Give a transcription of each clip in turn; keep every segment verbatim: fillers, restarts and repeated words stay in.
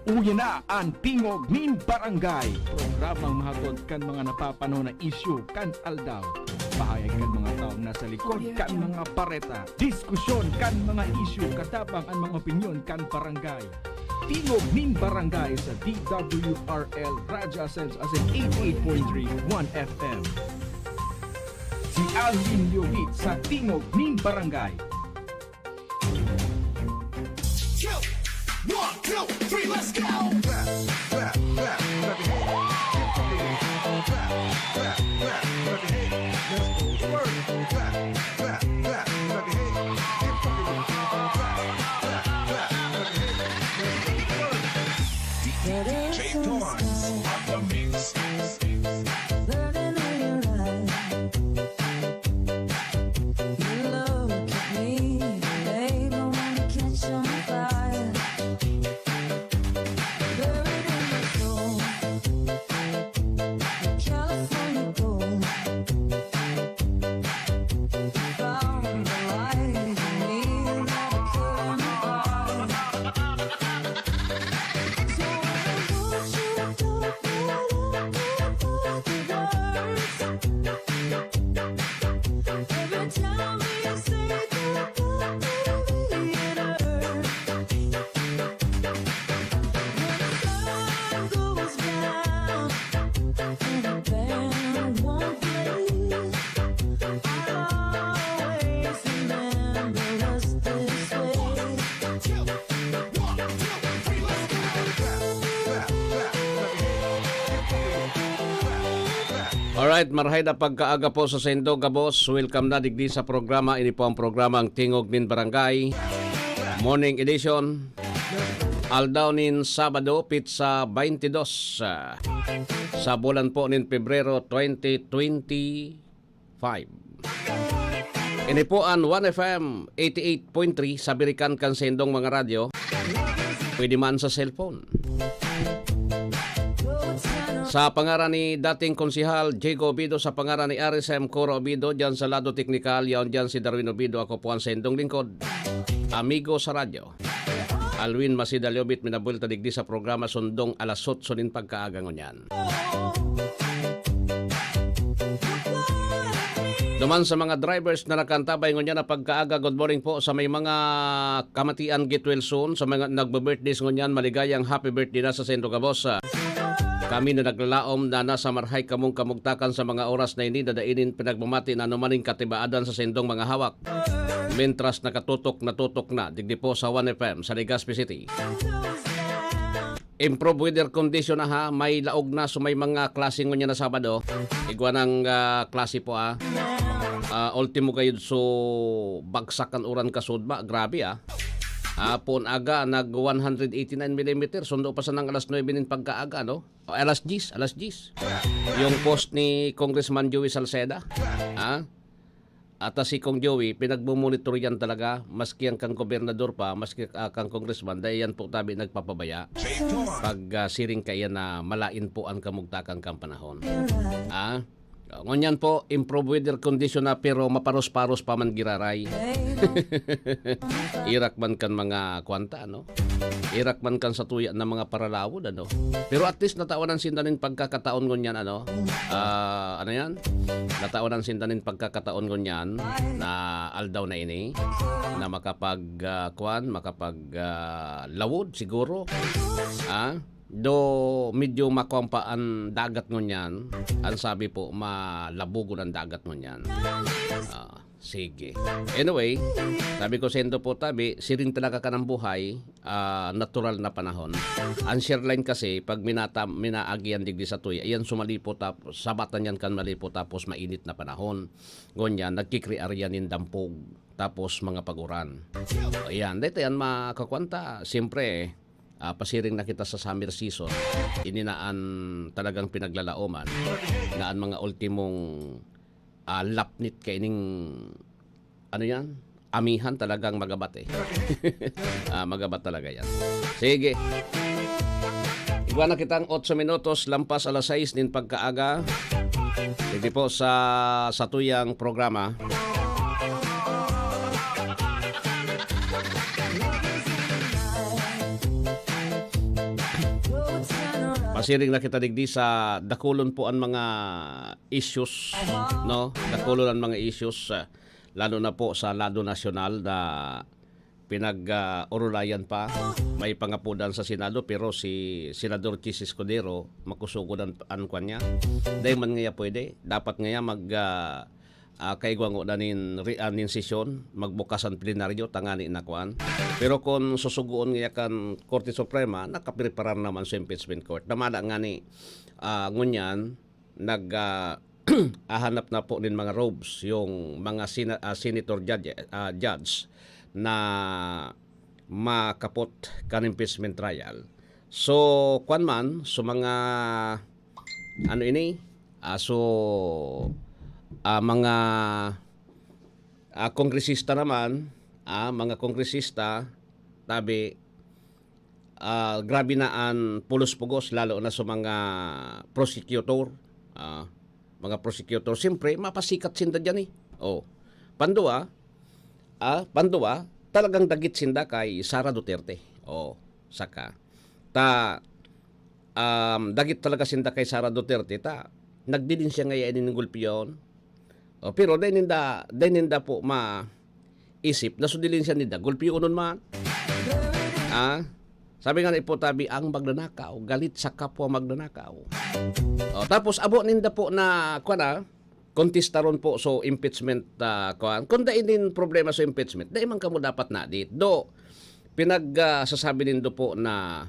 Uya na an Tingog nin Barangay, programang mahatod kan mga napapanahon na isyu kan aldaw. Pahayag kan mga taong nasa likod kan mga bareta. Diskusyon kan mga isyu, katabang an mga opinyon kan barangay. Tingog nin Barangay sa D W R L Radyo Asensa, asin eighty-eight point three One F M. Si Alvin Leovit sa Tingog nin Barangay. Go! One, two, three, let's go! Clap, clap, clap, clap your hands. Clap, clap, clap, clap your hands. Let's go to work. Clap, clap, clap, clap your hands. Keep fucking with it. Clap, clap, clap your hands. Let's go to work. D J Torrance at the mix. Learning how you ride. You look at me, babe, I wanna catch on fire. Buried in my soul, like California gold. Found the light in me that I couldn't hide. So I want you to talk right up before the words. Every time we say goodbye, baby, it hurts. When the sun goes down and the band won't play, I'll always remember us this way. Alright, marhay na pagkaaga po sa saindo gabos. Welcome na digdi sa programa. Ini po ang programang Tingog nin Barangay, Morning Edition. Aldaw nin Sabado, pitsa twenty-two, ah, sa bulan po nin Pebrero twenty twenty-five. Ini po an One F M eighty-eight point three sa birikan kan saindong mga radyo. Pwede man sa cellphone. Sa pangaran ni dating Konsehal Diego Obido, sa pangaran ni R S M Coro Obido, diyan sa lado teknikal, yaon diyan si Darwin Obido, ako po ang saindong lingkod, amigo sa radyo, Alwin Masida Leovit, minabuelta digdi sa programa sundong alas otso nin pagkaaga ngunyan. Duman sa mga drivers na nakantabay ngunyan na pagkaaga, good morning po. Sa may mga kamatian, get well soon. Sa mga nagbe-birthdays ngunyan, maligayang happy birthday na sa saindo gabos. Kami na naglalaom na nasa marhay kamong kamugtakan sa mga oras na ini, dadainin pinagmamati na anumaning katibaadan sa saindong mga hawak. Mentras nakatutok na tutok na, digdi po sa One F M sa Legazpi City. Improve weather condition na ha, may laog na, so may mga klase ngunyan na Sabado. Igwa ng, ah, klase po, ah. Ah, ultimo gayud, so bagsak kan uran kasudma, grabe, ah. Ah, poon aga, nag one hundred eighty-nine millimeter, sundo pa sanang alas nuebe nin pagkaaga, no? O, alas diyes, alas diyes. Yung post ni Congressman Joey Salceda, ah, at, ah, si Kong Joey, pinagmumonitor yan talaga, maski ang kang gobernador pa, maski, ah, kang congressman, dahil yan po tabi nagpapabaya pag, ah, siring kaiyan na malain po ang kamugtakan kang panahon. Ah, ngunyan po, improve weather condition na, pero maparos-paros pa man giraray. Irak man kan mga kwanta, no? Irak man kan satuya na mga paralawod, ano? Pero at least natawan sinda nin pagkakataon ngunyan, ano? Ah, ano yan? Natawan sinda nin pagkakataon ngunyan na aldaw na ini na makapag, ah, kwan, makapag, ah, lawod siguro. Ah? Do medyo makwang pa an dagat ngunyan, an sabi po, malabugon an dagat ngunyan. Ah, sige. Anyway, sabi ko saindo po tabi, siring talaga kan buhay, ah, natural na panahon. An shear line kasi, pag minata-, minaagian digdi satuya, iyan sumalipot tap-, sabatan yan kan malipot tapos mainit na panahon. Ngunyan, nagkikrear yan nin dampog, tapos mga pag-uran. Ayan, dito yan, makakwanta. Siyempre, ah, pasiring na kita sa summer season. Ini na an talagang pinaglalaoman na an mga ultimong, ah, lapnit kaining, ano yan? Amihan talagang magabat eh. Ah, magabat talaga yan. Sige. Igwa na kitang otso minutos lampas alas sais nin pagkaaga. Digdi po sa satuyang programa. Pasiring na kita digdi sa dakulon po ang mga issues, no? Dakulon ang mga issues, ah, lalo na po sa lado nasyonal na pinag, ah, orulayan pa. May pangapudan sa Senado, pero si Senador Chiz Escudero, makusugon ang, ang kwan niya. Dahil man ngaya pwede, dapat ngaya mag, ah, ah, kaigwa ngona nin, ri-, ah, nin sesyon, magbukas ang plenaryo, tangani na kwan. Pero kung susugoon ngaya kan Korte Suprema, nakapreparar naman sa impeachment court. Namana nga ni, ah, ngunyan, nag, ah, ahanap na po nin mga robes yung mga sina-, ah, senator judge, ah, judge na makapot kan impeachment trial. So, kwan man, so mga, ano ini? Ah, so, ah, mga, ah, kongresista naman, ah, mga kongresista, tabi, ah, grabe na ang pulos-pugos, lalo na sa mga prosecutor. Ah, mga prosecutor, siyempre, mapasikat sinda dyan eh. Oh. Pandua, ah, pandua, talagang dagit sinda kay Sara Duterte. Oh, saka. Ta, um, dagit talaga sinda kay Sara Duterte, ta, nagdilin siya ngayon nin gulpiyon. Oh, pero dahil ninda, dahil ninda po ma-, isip na sudilin siya ninda, gulpiyonon man. Ah, sabi nga ni po tabi, ang magnanakaw, galit sa kapwa magnanakaw. Oh, tapos abo ninda po na, kuwan na, kontestaron po so impeachment, ah, kuwan. Kung dai nin problema sa impeachment, dai man kamo dapat nadit. Do, pinag, ah, sasabi nindo po na,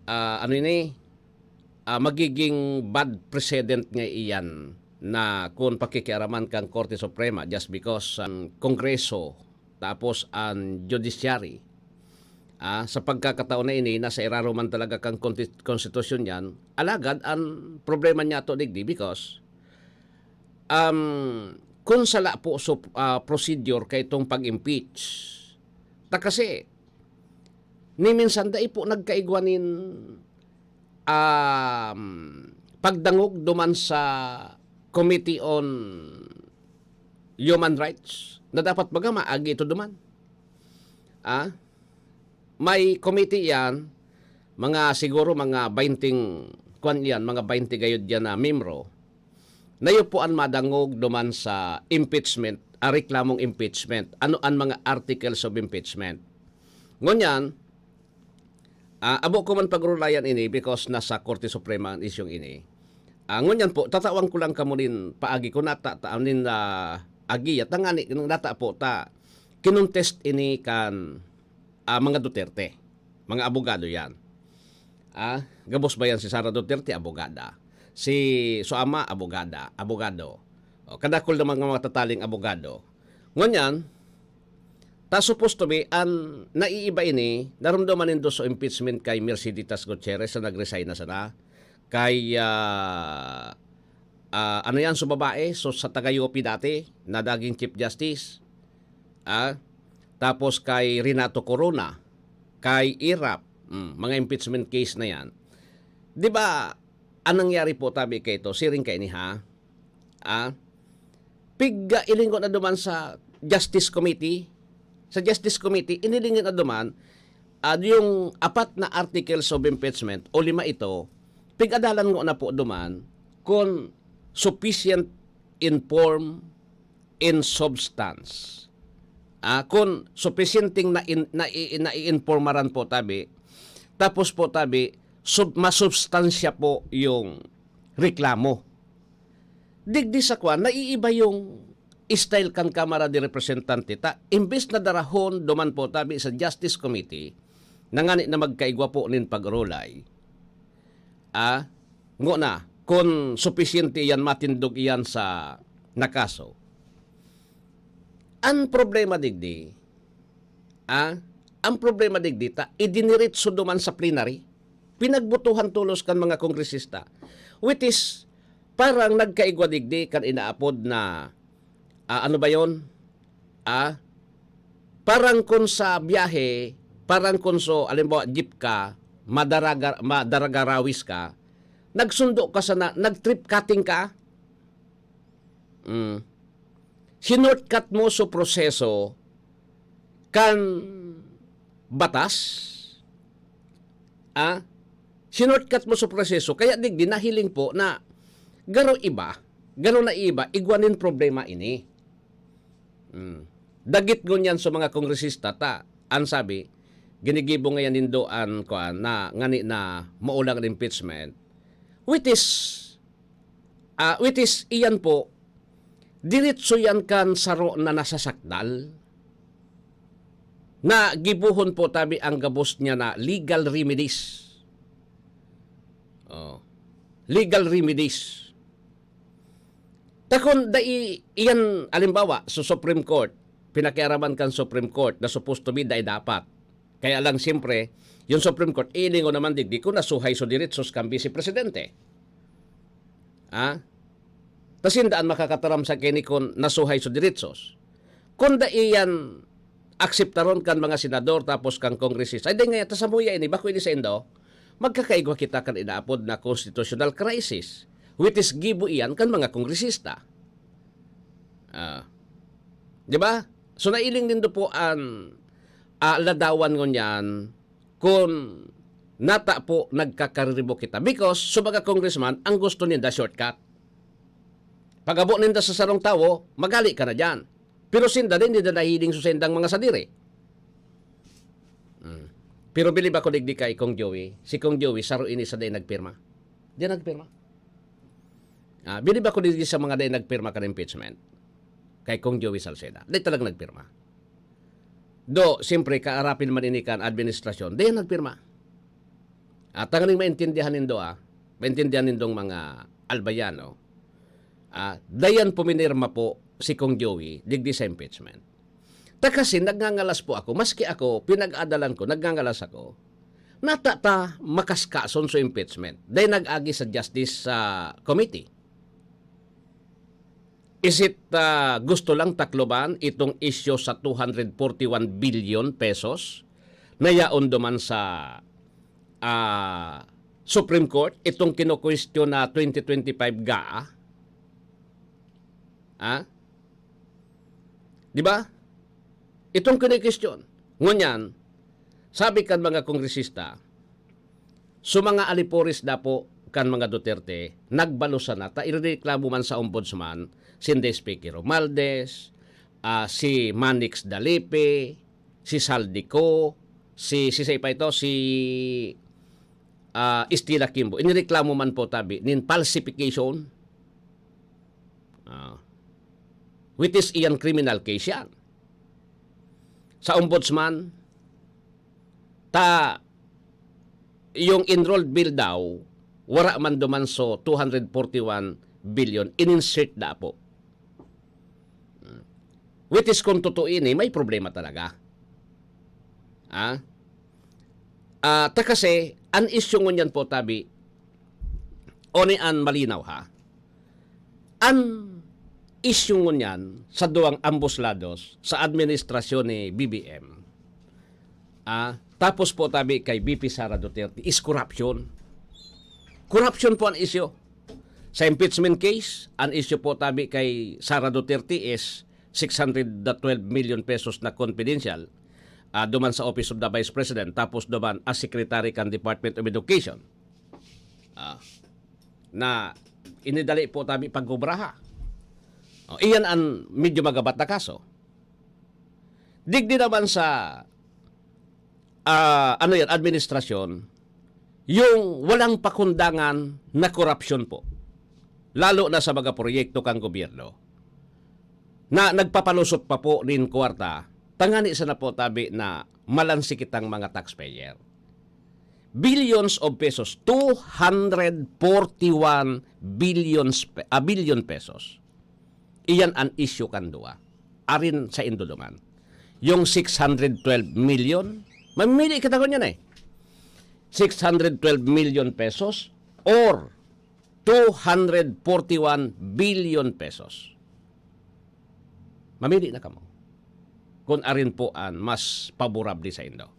ah, ano ini, ah, magiging bad precedent nga iyan na kung pakikiaraman kang Korte Suprema just because ang Kongreso tapos ang judiciary, ah, sa pagkakataon na ini, nasa irarom man talaga kang konti-, konstitusyon yan. Alagad ang problema niya to digdi because, um, kung sala po so, ah, procedure kay itong pag-impeach, ta kasi, ni minsan dai po nagkaigwa nin, um, pagdangog duman sa Committee on Human Rights na dapat baga maagi ito duman. Ah, may committee yan, mga siguro mga bainting, kwan yan, mga bainti gayod yan na membro, na iyo po ang madangog duman sa impeachment, ah, reklamong impeachment. Ano ang mga articles of impeachment? Ngunyan, ah, abo ko man pag-orulayan ini because nasa Korte Suprema ang isyong ini. Ah, ngunyan po, tatawan ko lang kamo nin paagi ko nata-, ta-, nin, ah, agi, at tangani, nata po ta, kinontest ini kan, ah, mga Duterte. Mga abogado yan. Ah, gabos ba yan si Sara Duterte? Abogada. Si, so ama, abogada, abogado. O, kadakol na mga matataling abogado. Ngunyan, ta supposed to be, an naiiba ini, narumduman nindo sa impeachment kay Merceditas Gutierrez na nag-resign na sana. Kay, ah, ah, ano yan, so babae, so sa taga-U P dati, na daging Chief Justice. Ah, tapos kay Renato Corona, kay Irap, mm, mga impeachment case na yan. Di ba, ang nangyari po tabi kay ito, siring kay ini ha? Ah, pig, ah, ilingon na duman sa Justice Committee. Sa Justice Committee, inilingon na duman, ah, yung apat na articles of impeachment, o lima ito, pig-adalan ko na po duman kung sufficient in form, in substance. Ah, kung supisyenteng na in, na, i-, naiinpormaran po tabi, tapos po tabi, sub-, masubstansya po yung reklamo. Digdi sa kwan, naiiba yung style kan Kamara de Representante ta, imbes na darahon duman po tabi sa Justice Committee, nangani na magkaigwa po nin pag-orulay. Ah, ngona, kung supisyente iyan, matindog iyan sa nakaso. Ang problema digdi, ah, ang problema digdi ta, idiniritso duman sa plenary. Pinagbotohan tolos kan mga kongresista. Which is, parang nagkaigwa digdi kan inaapod na, ah, ano ba yon? Ah, parang kung sa biyahe, parang kung so, alimbawa, jeep ka, madaraga-, madaraga-rawis ka, nagsundo ka sana, nag-trip cutting ka, mm, sinortcut mo so proseso kan batas, ah, Sinortcut mo sa proseso, kaya digdi nahiling po na garo iba, garo na iba, igwa nin problema ini. Hmm. Dagit ngunyan sa mga kongresista ta, an sabi, ginigibo ngayan nindo an kuan na ngani na maulang an impeachment, which is, ah, which is iyan po, diretso yan kan saro na nasasakdal na gibohon po tabi ang gabos niya na legal remedies. Oh. Legal remedies. Ta kun dai iyan, halimbawa, sa Supreme Court, pinakiaraman kan Supreme Court na supposed to be dai dapat. Kaya lang, siyempre, yung Supreme Court, ilingon naman digdi kung nasuhay so diritsos kan Vice Presidente. Ah? Ta sinda an makakataram sa kini kun nasuhay so diritsos. Kun dai yan akseptaron kan mga senador tapos kan kongresista, ay, dai ngaya, ta samuya ini, bako ini saindo, magkakaigwa kita kan inaapod na constitutional crisis, which is gibo iyan kan mga kongresista. Ah. Di ba? So, nailing nindo po an, ah, ladawan ngunyan kun nata po nagkakariribo kita. Because, sa mga congressman, ang gusto ninda shortcut. Pag-abo ninda sa sarong tawo, magali ka na diyan. Pero sinda din, di na nahiling sa sindang mga sadiri. Mm. Pero bilib ako digdi kay Kong Joey. Si Kong Joey, saro ini sa dai nagpirma. Di nagpirma. Ah, bilib ako digdi sa mga dai nagpirma kan impeachment. Kay Kong Joey Salceda. Dai talaga nagpirma. Do, siyempre, kaarapin man ini kan administrasyon, dai nagpirma. At tanganing maintindihan nindo, ah, maintindihan nindong mga Albayano, ah, dayan puminirma po si Kong Joey digdi sa impeachment. Ta kasi nagngangalas po ako, maski ako, pinag-adalan ko, nagngangalas ako, nata ta makaskason sa impeachment. Dai nag-agi sa Justice, ah, Committee. Is it, ah, gusto lang takloban itong isyu sa two hundred forty-one billion pesos na yaon duman sa, ah, Supreme Court, itong kinokwestiyon na twenty twenty-five gaa? Ha? Di ba? Itong kinokwestiyon. Ngunyan, sabi kan mga kongresista, so, mga alipores dapo kan mga Duterte, nagbalos sana ta irereklamo man sa ombudsman, si Speaker Romualdez, ah, si Manix Dalipe, si Zaldy Co, si, si, si pa ito, si, ah, Estela Kimbo. Inireklamo man po tabi nin falsification. Ah. Which is iyan criminal case yan. Sa ombudsman, ta yung enrolled bill daw, wara man duman so two hundred forty-one billion, in-insert na po. Which is kung totoo ini, may problema talaga. Ah? Ah, ta kasi, an issue ngunyan po, tabi, oni an malinaw, ha? An issue ngunyan sa duwang ambos lados, sa administrasyon ni B B M, ah, tapos po, tabi, kay V P Sara Duterte, is corruption. Corruption po an issue. Sa impeachment case, an issue po, tabi, kay Sara Duterte is six hundred twelve million pesos na confidential, ah, duman sa Office of the Vice President, tapos duman as Secretary kan Department of Education. Ah, na inidali po tabi pagkobraha. Oh, iyan an medyo magabat na kaso. Digdi naman sa, ah, ano yan, administrasyon, yung walang pakundangan na korupsyon po. Lalo na sa mga proyekto kang gobyerno na nagpapalusot pa po nin kwarta, tangani sana po tabi na malansi kitang mga taxpayer. Billions of pesos, two hundred forty-one billions pe-, ah, billion pesos. Iyan an issue kan duwa. Arin sa indo duman. Yung six hundred twelve million, mamili kita ngunyan eh. Six hundred twelve million pesos or two hundred forty-one billion pesos. Mamili na kamo. Kung arin po an mas paborable sa indo.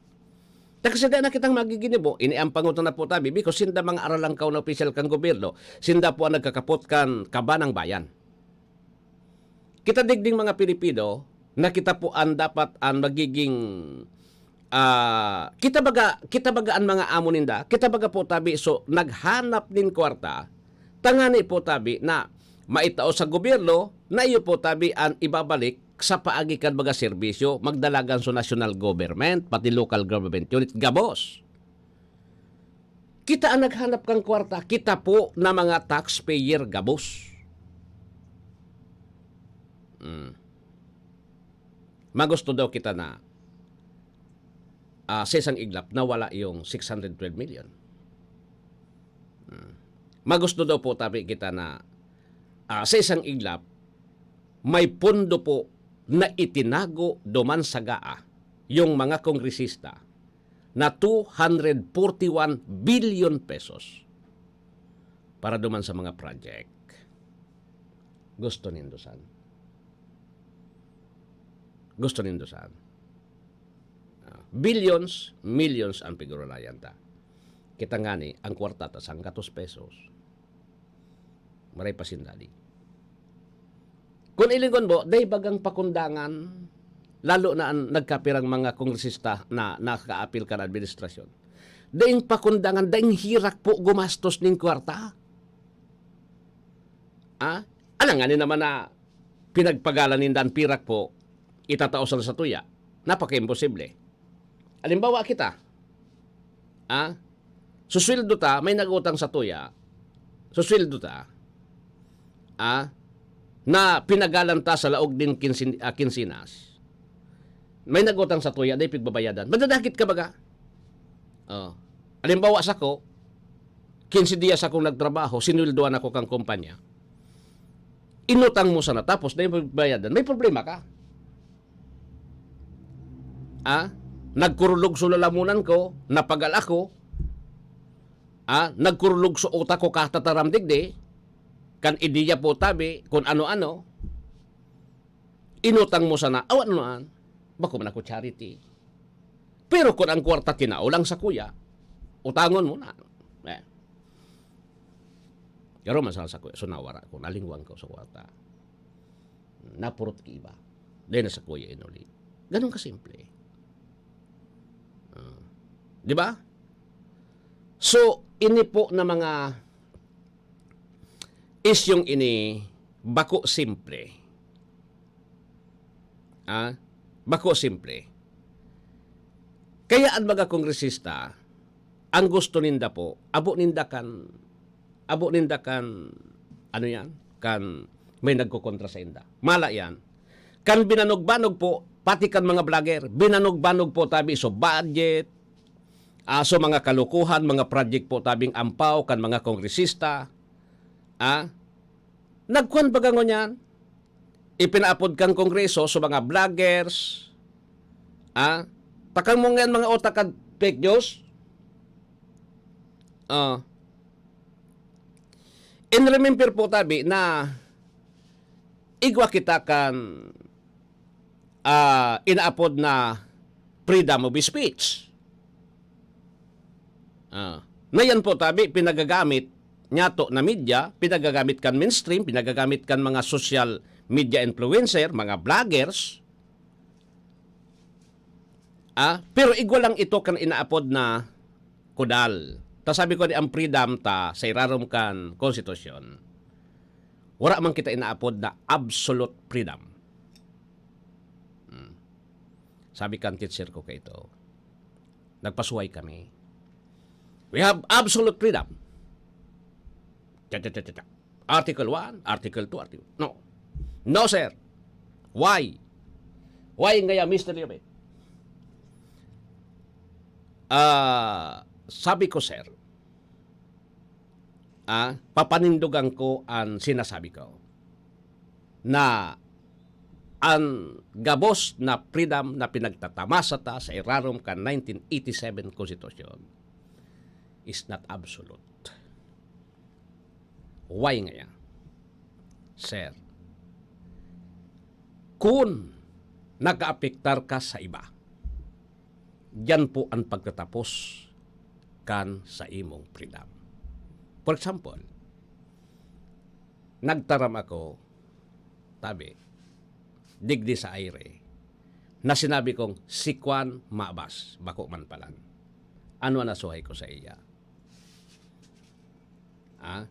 Ta kasi dai na kitang magiginibo, ini ang pangutana po tabi, because sinda mga aralangkaw na opisyal kan gobyerno, sinda po ang nagkakapot kan kaba ng bayan. Kita digding mga Pilipino, na kita po ang dapat ang magiging, ah, kita baga, kita baga an mga amo ninda, kita baga po tabi, so naghanap nin kwarta, tangani po tabi na maitao sa gobyerno, na iyo po tabi an ibabalik sa paagi kan mga serbisyo, magdalagan sa national government, pati local government unit, gabos. Kita an naghanap kan kwarta, kita po na mga taxpayer gabos. Mm. Magusto daw kita na, ah, sa isang iglap, nawala yung six hundred twelve million. Mm. Magusto daw po tabi kita na, ah, sa isang iglap, may pondo po na itinago duman sa gaa yung mga kongresista na two hundred forty-one billion pesos para duman sa mga project. Gusto nindo san? Gusto nindo san? Ah, billions, millions ang pigurulayan ta. Kita ngani, ang kwarta ta, sanggatos pesos. Maray pa sindali. Kun ilingon mo, dai bagang pakundangan, lalo na an nagkapirang mga kongresista na nakaapil kan administrasyon. Daing pakundangan, daing hirak po gumastos nin kwarta. Ah? Alangan ni naman na pinagpagalan ninda an pirak po, itatao sa satuya. Napaka-imposible. Alimbawa kita, ah, susweldo ta, may nag-utang satuya, susweldo ta, ah, na pinagalan ta sa laog nin kinsin-, ah, kinsinas. May nag-utang satuya, dai pigbabayadan. Madadakit ka baga? Oh. Alimbawa sako, quince dias akong nagtrabaho, sinweldoan ako kang kumpanya. Inutang mo sana, tapos dai pigbabayadan. May problema ka. Ah, nagkurulog so lalamunan ko, napagal ako. Ah, nagkurulog so utak ko katataram digdi, kan ideya po tabi, kun ano-ano. Inutang mo sana, awan man, bako man ako charity. Pero kun ang kwarta kinao lang sakuya, utangon mo na. Eh. Pero masal sakuya, so nawara ko, nalingwang ko sa kwarta. Napurot ki iba. Dahil na sakuya inuli. Ganun kasimple. Ah. Di ba? So, ini po na mga isyong ini, bako simple. Ah, bako simple. Kaya an mga kongresista, ang gusto ninda po, abo ninda kan, abo ninda kan, ano yan? Kan may nagkokontra sa inda. Mala yan. Kan binanog-banog po, pati kan mga vlogger, binanog-banog po tabi so budget, ah, so mga kalokohan, mga project po tabing ampaw kan mga kongresista. Ah, nagkuhan baga ngunyan, ipinaapod kan Kongreso sa mga vloggers, ah, takang mo ngayon mga utak kan fake news. Ah, in remember po tabi na igwa kita kan, ah, inaapod na freedom of speech. Ah, na yan po tabi, pinagagamit nyato na media, pinagagamit kan mainstream, pinagagamit kan mga social media influencer, mga vloggers. Ah, pero igwa lang ito kan inaapod na kudal. Ta sabi ko ni ang freedom ta sa irarom kan konstitusyon. Wala man kita inaapod na absolute freedom. Hmm. Sabi kan teacher ko kaito, nagpasuway kami. We have absolute freedom. Cha, cha, cha, cha, cha. Article one, Article two, Article... No. No, sir. Why? Why ngaya, Mister Yobe? Ah, sabi ko, sir, ah, papanindogan ko an sinasabi ko, na an gabos na freedom na pinagtatamasa ta sa irarom kan nineteen eighty-seven Constitution is not absolute. Why ngaya? Sir, kun nakaapektar ka sa iba, diyan po an pagtatapos kan sa imong freedom. For example, nagtaram ako, tabi, digdi sa aire, na sinabi kong, "Si Kwan mabas, bako man palan." Ano an nasuhay ko saiya? Ah,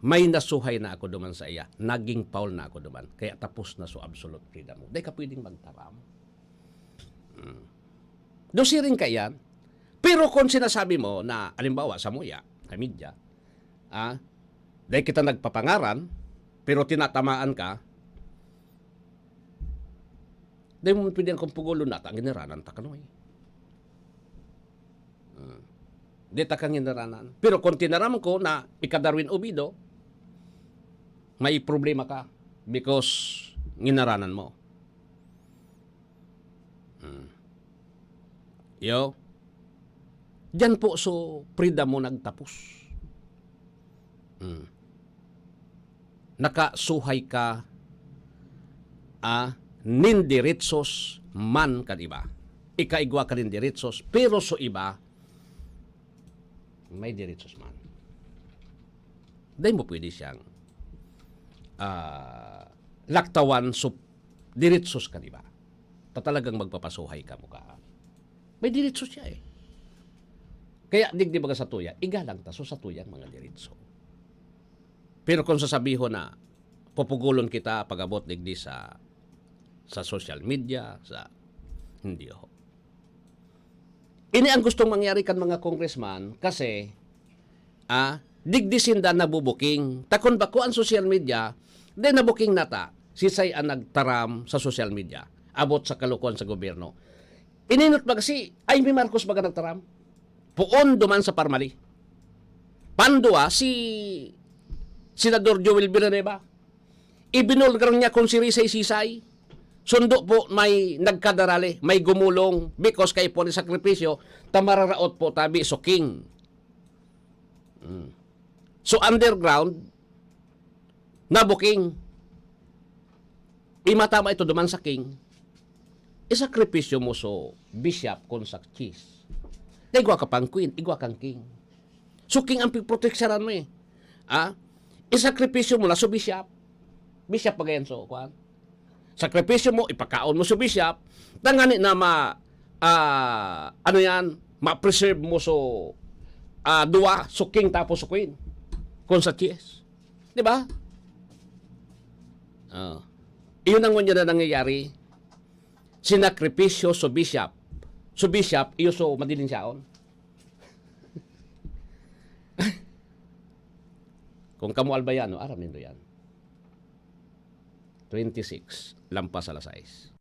may nasuhay na ako duman saiya, naging foul na ako duman, kaya tapos na so absolute freedom mo. Dai ka pwedeng magtaram. Hmm. Do siring kaiyan. Pero kung sinasabi mo na, halimbawa, samuya, sa media, ah, dai kita nagpapangaran, pero tinatamaan ka, dai mo pwede ang kumpugulon na, "Ta, giniranan ta kano eh." Hmm. Di ta kang giniranan. Pero kung tinaram ko na ika Darwin Obido, may problema ka because giniranan mo. Hmm. Yo. Diyan po so freedom mo nagtapos. Hmm. Nakasuhay ka, ah, nin diretsos man kan iba. Ika igwa ka nin diretsos, pero so iba, may diretsos man. Dai mo pwede siyang, ah, laktawan so diretsos kan iba. Ta talagang magpapasuhay ka mo ka. May diretso siya eh. Kaya digdi baga sa tuya, igalang ta so sa tuyang mga diretso. Pero kung sasabihon na pupugulon kita pag-abot digdi sa, sa social media, sa, hindi ho. Ini ang gustong mangyari kan mga congressman kasi, ah, digdi sinda nabubuking. Ta kun bako ang social media, di nabuking nata. Sisay ang nagtaram sa social media abot sa kalokohan sa gobyerno? Ininot baga si Imee Marcos baga nagtaram? Poon duman sa Parmali. Pandua, si Senador Joel Villanueva. Ibinulgar niya kung sirisay-sisay. Sundo po may nagkadarali, may gumulong because kaipuhan ni sakripisyo, ta mararaot po tabi so king. Mm. So underground, nabuking. Imatama ito duman sa king. Isakripisyo mo so bishop kun sa cheese. Na igwa ka pang queen, igwa kang king. So king ang piproteksyaran mo eh. Ah? Isakripisyo mo na so bishop. Bishop pa gayan so, kuwan. Sakripisyo mo, ipakaon mo so bishop. Tangani na ma, ah, ano yan, ma-preserve mo so, ah, duwa, so king tapos so queen. Kun sa cheese. Di ba? Oh. Iyon ang ngunyan na nangyayari. Sinakripisyo so bishop. So bishop, iyo so madiling siyaon. Kung kamo Albayano, aram nindo yan. Twenty-six, lampas alas sais.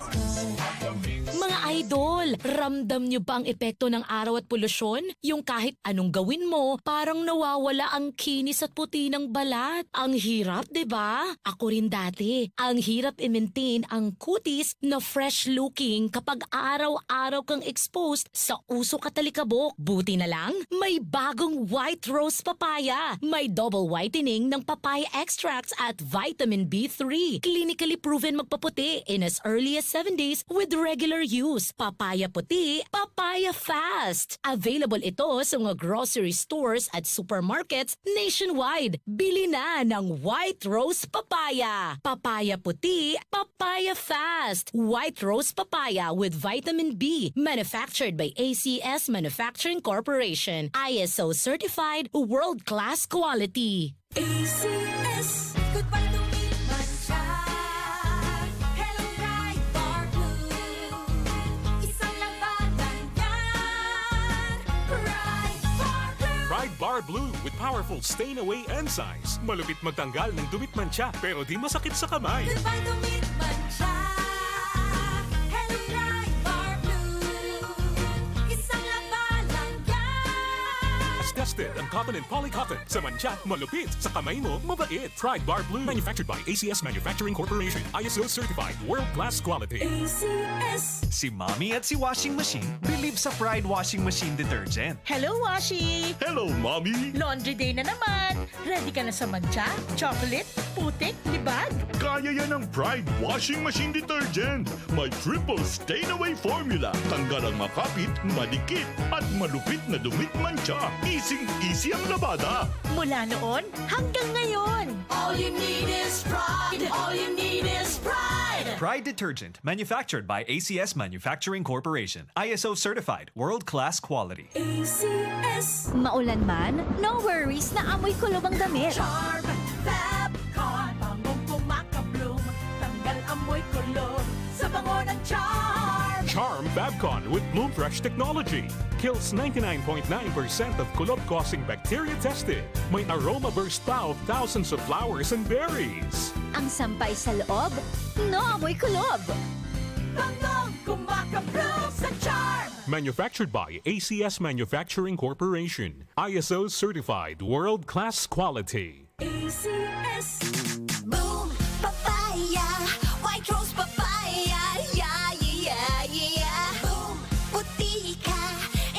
Mga idol, ramdam nyo ba ang epekto ng araw at polusyon? Yung kahit anong gawin mo, parang nawawala ang kinis at puti ng balat. Ang hirap, di ba? Ako rin dati. Ang hirap i-maintain ang kutis na fresh-looking kapag araw-araw kang exposed sa usok at alikabok. Buti na lang, may bagong White Rose Papaya. May double whitening ng papaya extracts at vitamin B three. Clinically proven magpaputi in as early as seven days with regular use. Papaya puti, papaya fast. Available ito sa mga grocery stores at supermarkets nationwide. Bili na ng White Rose Papaya. Papaya puti, papaya fast. White Rose Papaya with vitamin B. Manufactured by A C S Manufacturing Corporation. I S O certified, world-class quality. A C S. Goodbye to meat mancha. Hello, Pride Bar Blue. Isang labanan yan. Pride Bar Blue. Pride Bar Blue with powerful stain away enzymes. Malupit magtanggal ng dumi at mancha, pero di masakit sa kamay. Goodbye to meat mancha. Hello, Pride Bar Blue. Isang labanan yan. Tested ang cotton and poly cotton. Sa mancha, malupit. Sa kamay mo, mabait. Pride Bar Blue. Manufactured by A C S Manufacturing Corporation. I S O certified. World class quality. A C S. Si Mommy at si Washing Machine believe sa Pride Washing Machine Detergent. Hello, Washi! Hello, Mommy! Laundry day na naman! Ready ka na sa mancha, chocolate, putik, libag. Kaya yan ng Pride Washing Machine Detergent. May triple stain away formula. Tanggal ang makapit, madikit, at malupit na dumit mantsa. Easing-easy ang labada. Mula noon hanggang ngayon. All you need is Pride. All you need is Pride. Pride Detergent, manufactured by A C S Manufacturing Corporation. I S O certified, world-class quality. A C S. Maulan man, no worries na amoy kulob ang damit. Charm Fabcon, bangong kumakabloom, tanggal amoy kulob sa bango ng Charm. Charm Fabcon with Bloom Fresh technology kills ninety-nine point nine percent of kulob-causing bacteria tested. May aroma burst pa of thousands of flowers and berries. Ang sampay sa loob, no amoy kulob. Bangong kumakabloom sa Charm. Manufactured by A C S Manufacturing Corporation. I S O certified, world-class quality. A C S. Boom Papaya, White Rose Papaya, yeah, yeah, yeah, yeah. Boom, puti ka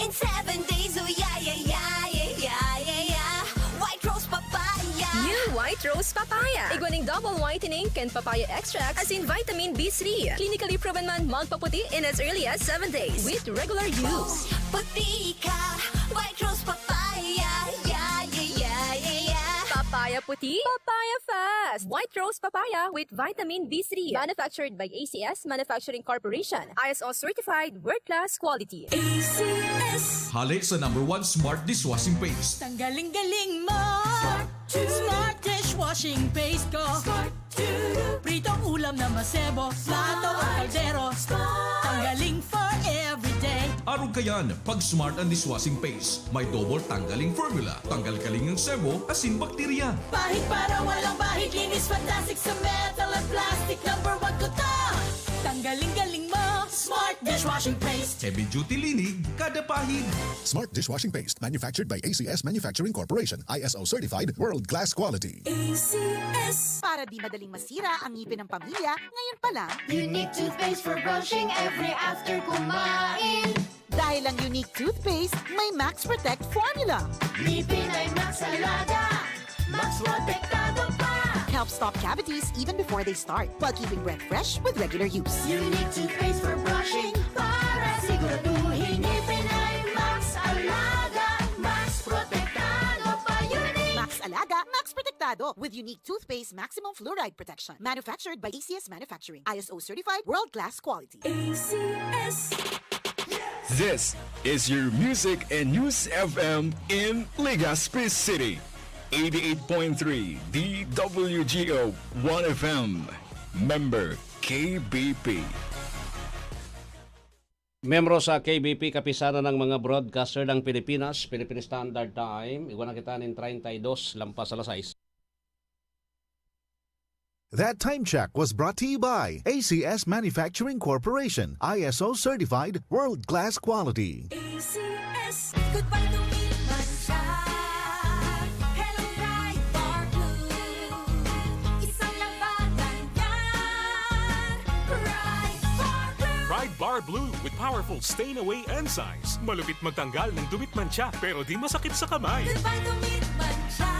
in seven days, oh yeah, yeah, yeah, yeah, yeah, yeah, yeah. White Rose Papaya. New White Rose Papaya. Igwa ning double whitening kan papaya extract, asin vitamin B three. Clinically proven man magpaputi in as early as seven days with regular use. Boom, puti ka, White Rose Papaya, yeah, yeah, yeah, yeah, yeah. Papaya puti, papaya fast. White Rose Papaya with vitamin B three. Manufactured by A C S Manufacturing Corporation. I S O certified, world-class quality. A C S. Hale sa number one smart dishwashing paste. Tanggaling-galing mo. Smart dishwashing paste ko. Smart Pritong ulam na masebo, plato o kaldero. Tanggaling for everyday. Arog kayan, pag Smart ang dishwashing paste, may double tanggaling formula. Tanggal kaling ang sebo, asin bakterya. Pahid para walang bahid, linis fantastic sa metal at plastic. Number one ko to. Tanggaling-galing mo, Smart Dishwashing Paste. Heavy duty linig, kada pahid. Smart Dishwashing Paste, manufactured by A C S Manufacturing Corporation, I S O certified, world-class quality. A C S. Para di madaling masira ang ngipin ng pamilya, ngayon pa lang. Unique toothpaste for brushing every after kumain. Dahil ang Unique toothpaste may Max Protect formula. Ngipin ay Max Alaga, Max Protektado pa. Helps stop cavities even before they start, while keeping breath fresh with regular use. Unique toothpaste for brushing para siguraduhin ngipin ay Max Alaga, Max Protektado pa. Unique. Max Alaga, Max Protektado with Unique toothpaste maximum fluoride protection. Manufactured by A C S Manufacturing. I S O certified, world-class quality. A C S. This is your Music and News F M in Legazpi City. Eighty-eight point three D W G O One F M. Member K B P. Miyembro sa K B P, Kapisanan ng mga Broadcaster ng Pilipinas, Philippine Standard Time. Igwa na kita nin treinta y dos lampas alas sais. That time check was brought to you by A C S Manufacturing Corporation, I S O certified, world-class quality. A C S. Goodbye to meat mancha. Hello, Pride Bar Blue. Isang labanan yan. Pride Bar Blue. Pride Bar Blue with powerful stain away enzymes. Malupit magtanggal ng dumit mancha, pero di masakit sa kamay. Goodbye to meat mancha.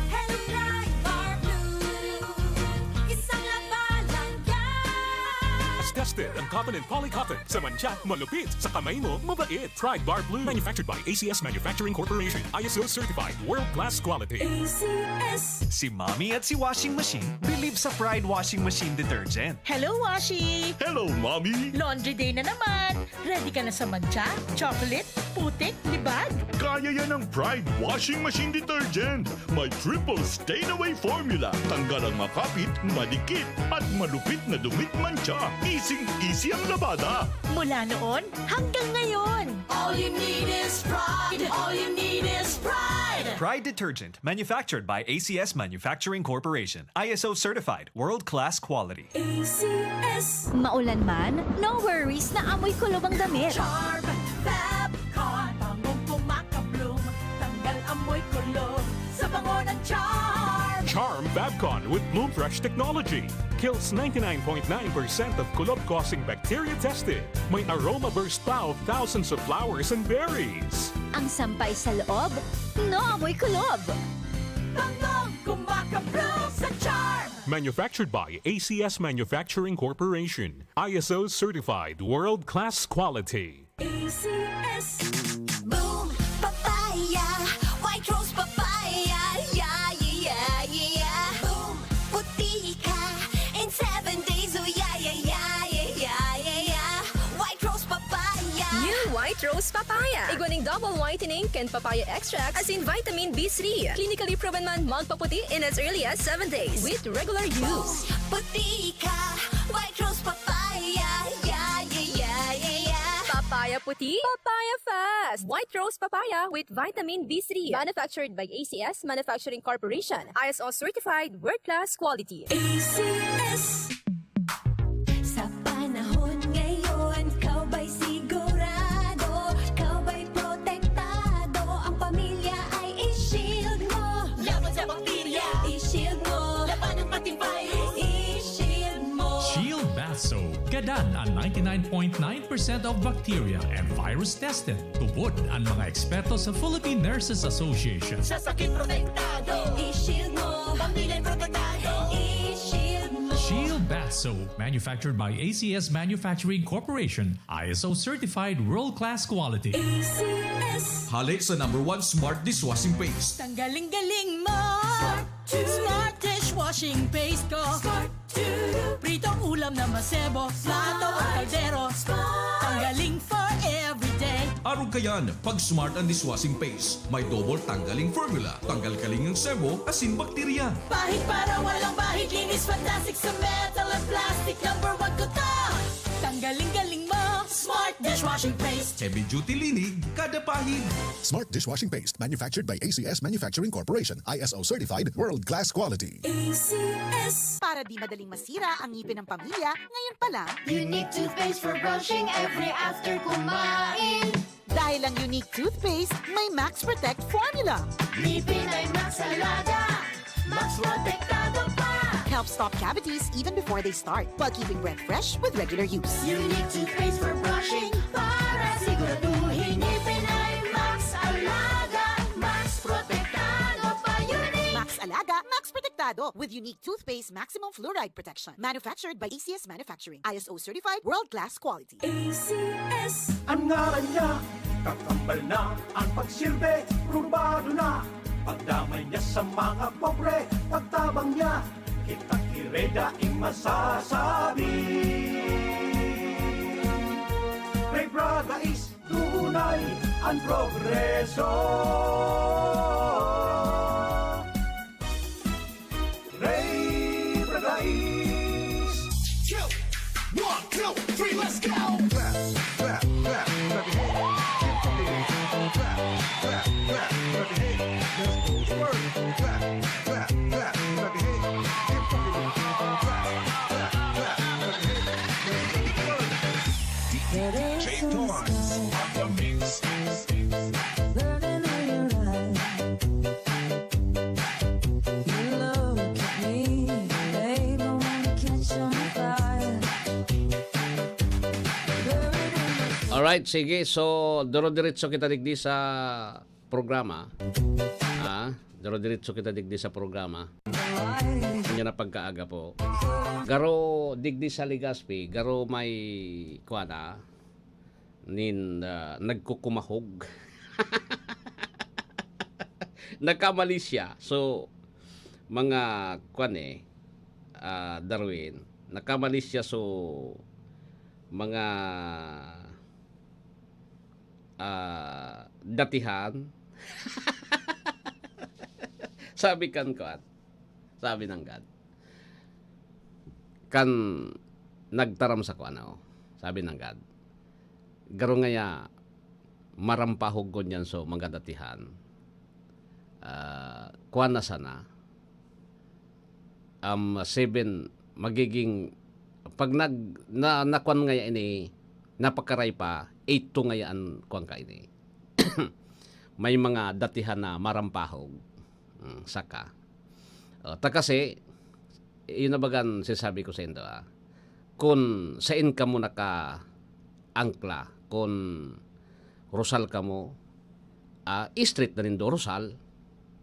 Hello, Pride Bar Blue. Isang labanan yan. Tested ang cotton and poly cotton. Sa mancha, malupit. Sa kamay mo, mabait. Pride Bar Blue. Manufactured by A C S Manufacturing Corporation. I S O certified. World class quality. A C S. Si Mommy at si Washing Machine believe sa Pride Washing Machine Detergent. Hello, Washi! Hello, Mommy! Laundry day na naman! Ready ka na sa mancha, chocolate, putik, libag? Kaya yan ng Pride Washing Machine Detergent. May triple stain away formula. Tanggal ang makapit, madikit, at malupit na dumit mancha. Easing-easy ang labada. Mula noon hanggang ngayon. All you need is Pride. All you need is Pride. Pride Detergent, manufactured by A C S Manufacturing Corporation. I S O certified, world-class quality. A C S. Maulan man, no worries na amoy kulob ang damit. Charm Fab Con, bangong kumakabloom, tanggal amoy kulob sa bango ng Charm. Charm Fabcon with Bloom Fresh technology kills ninety-nine point nine percent of kulob-causing bacteria tested. May aroma burst pa of thousands of flowers and berries. Ang sampay sa loob, no amoy kulob. Bangong Waka Bro sa Charm! Manufactured by A C S Manufacturing Corporation. I S O certified world-class quality. A C S. Boom! Papaya! White Rose Papaya! Yeah, yeah, yeah, yeah, yeah! Boom! Puti ka in seven days! Oh, yeah, yeah, yeah, yeah, yeah, yeah! White Rose Papaya! New White Rose Papaya. Igwa ning double whitening kan papaya extract asin vitamin B three. Clinically proven man magpaputi in as early as seven days with regular use. Puti ka, White Rose Papaya. Yeah, yeah, yeah, yeah, yeah. Papaya puti, papaya fast. White Rose Papaya with vitamin B three. Manufactured by A C S Manufacturing Corporation. I S O certified, world-class quality. A C S. Sa panahon ngayon, ikaw ba'y sigurado? Ikaw ba'y protektado? Ang pamilya ay i-shield mo. Laban sa bakterya. I-shield mo. Laban ng pating virus. I-shield mo. Shield Bath Soap. Gadan an ninety-nine point nine percent of bacteria and virus tested. Tubod an mga eksperto sa Philippine Nurses Association. Sa sakit protektado. I-shield mo. Pamilya protektado. I-shield mo. Shield Bath Soap, manufactured by A C S Manufacturing Corporation, I S O certified world-class quality. A C S. Hale sa number one smart dishwashing paste. Tanggaling-galing mo. Smart dishwashing paste ko. Smart Pritong ulam na masebo, plato o kaldero. Tanggaling for everyday. Arog kayan, pag Smart ang dishwashing paste. May double tanggaling formula. Tanggal kaling ang sebo, asin bakterya. Pahid para walang bahid, linis fantastic sa metal at plastic. Number one ko to. Tanggaling-galing mo, Smart Dishwashing Paste. Heavy duty linig, kada pahid. Smart Dishwashing Paste, manufactured by A C S Manufacturing Corporation, I S O certified, world class quality. A C S. Para di madaling masira ang ngipin ng pamilya, ngayon pa lang. Unique toothpaste for brushing every after kumain. Dahil ang Unique toothpaste may Max Protect formula. Ngipin ay Max Alaga, Max Protektado pa. Helps stop cavities even before they start, while keeping breath fresh with regular use. Unique toothpaste for brushing para siguraduhin ngipin ay Max Alaga, Max Protektado pa. Unique. Max Alaga, Max Protektado with Unique Toothpaste Maximum Fluoride Protection. Manufactured by A C S Manufacturing. I S O certified, world-class quality. A C S. Ang ngaran niya, kakambal na ang pagsilbi, probado na. Pagdamay niya sa mga pobre, pagtabang niya, kita kire daing masasabi. Ray Braga is tunay ang progreso. Ray Bragais. Two, one, two, three, let's go! Clap, clap, clap, clap your hands. Keep rocking. Clap, clap, clap, clap your hands. Let's go to work. Clap, clap, clap, clap your hands. Keep rocking. Clap, clap, clap, clap your hands. Let's go to work. D J Torrance on the mix. Burning in your eyes. You look at me, babe, I wanna catch on fire. Burning in the Alright, sige. So, doro-diretso kita digdi sa programa. Ah, doro-diretso kita digdi sa programa. Inyo na pagkaaga po. Garo digdi sa Legazpi, garo may, kuwan, ah, nin, ah, nagkukumahog. Nagkamali siya. So, mga, kuwan eh, ah, Darwin, nagkamali siya. So, mga, ah, datihan. Sabi kan kuwan, sabi nanggad, kan nagtaram sako, ano, sabi nanggad, garo ngaya marampahog ko niyan, so, mga datihan. Ah, kuwan na sana. Um, seven, magiging, pag nag-, na, nakuwan ngaya ini, napakaray pa, eight two ngaya an kuwan ka ini. May mga datihan na marampahog. Mm, saka. O, ta kasi, yun na bagan sinasabi ko saindo, ah. Kun sain kamo nakaangkla, kun Rosal kamo, ah, street na nindo, Rosal.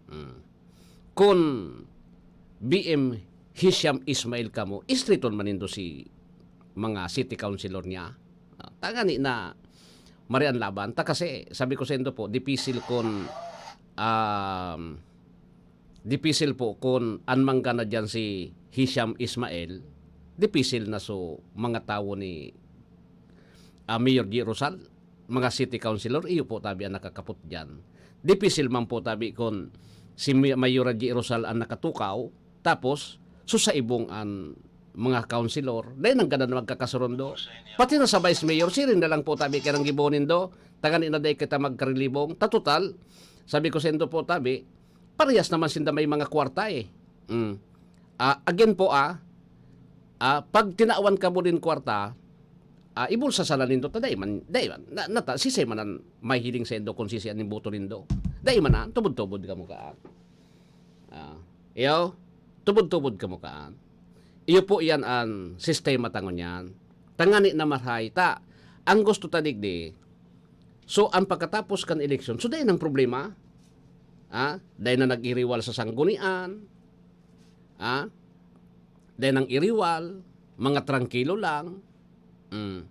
Mm. Kun B M Hisham Ismail kamo, istriton man nindo si mga city councilor niya. Ah, tangani na marian laban. Ta kasi, sabi ko sa indo po, dipisil kun, um, dipisil po kun an manggana diyan si Hisham Ismail, dipisil na so mga tawo ni, ah, Mayor G. Rosal, mga city councilor, iyo po tabi ang nakakapot diyan. Dipisil man po tabi kun si Mi-, Mayor G. Rosal ang nakatukaw, tapos susaibong an mga councilor, dai nang gadan magkakasurundo. Pati na sa vice mayor, siring na lang po tabi kaya nang gibohon nindo, tangani na dai kita magkarilibong. Ta total, sabi ko sa indo po tabi, parehas naman sinda may mga kwarta eh. Mm. Ah, again po ah, ah, pag tinawan ka mo din kwarta, ah, ibulsa sana nindo ta dai man, dai man, na, nata, sisay man ang mahiling sa indo kung sisay ang boto nindo. Dai man na, tubod-tubod ka mo ka. Ah, iyo, tubod-tubod kamo kaan. Iyo po iyan an sistema ta ngunyan. Tangani na marhay ta. Ang gusto ta digdi, so, ang pagkatapos kan eleksyon, so, dai nang problema. Ah, dai na nag-iriwal sa sanggunian. Ah, dai nang iriwal, mga trangkilo lang. Mm.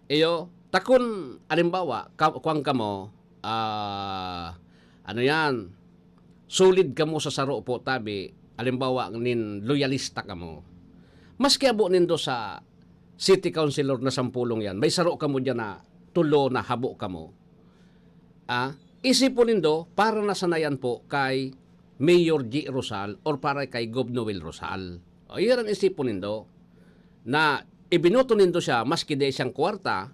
Iyo, ta kun, alimbawa, ka-, kuwan kamo, ah, ano yan, solid kamo sa saro po, tabi, alimbawa, nin loyalista kamo. Maski abo nindo sa city councilor na sampulong yan, may saro kamo dyan na tulo na habo kamo. Ah, isipon nindo, para na sana yan po kay Mayor G. Rosal or para kay Gob Noel Rosal. O, iyan ang isipon nindo, na ibinoto nindo siya maski dai siyang kwarta,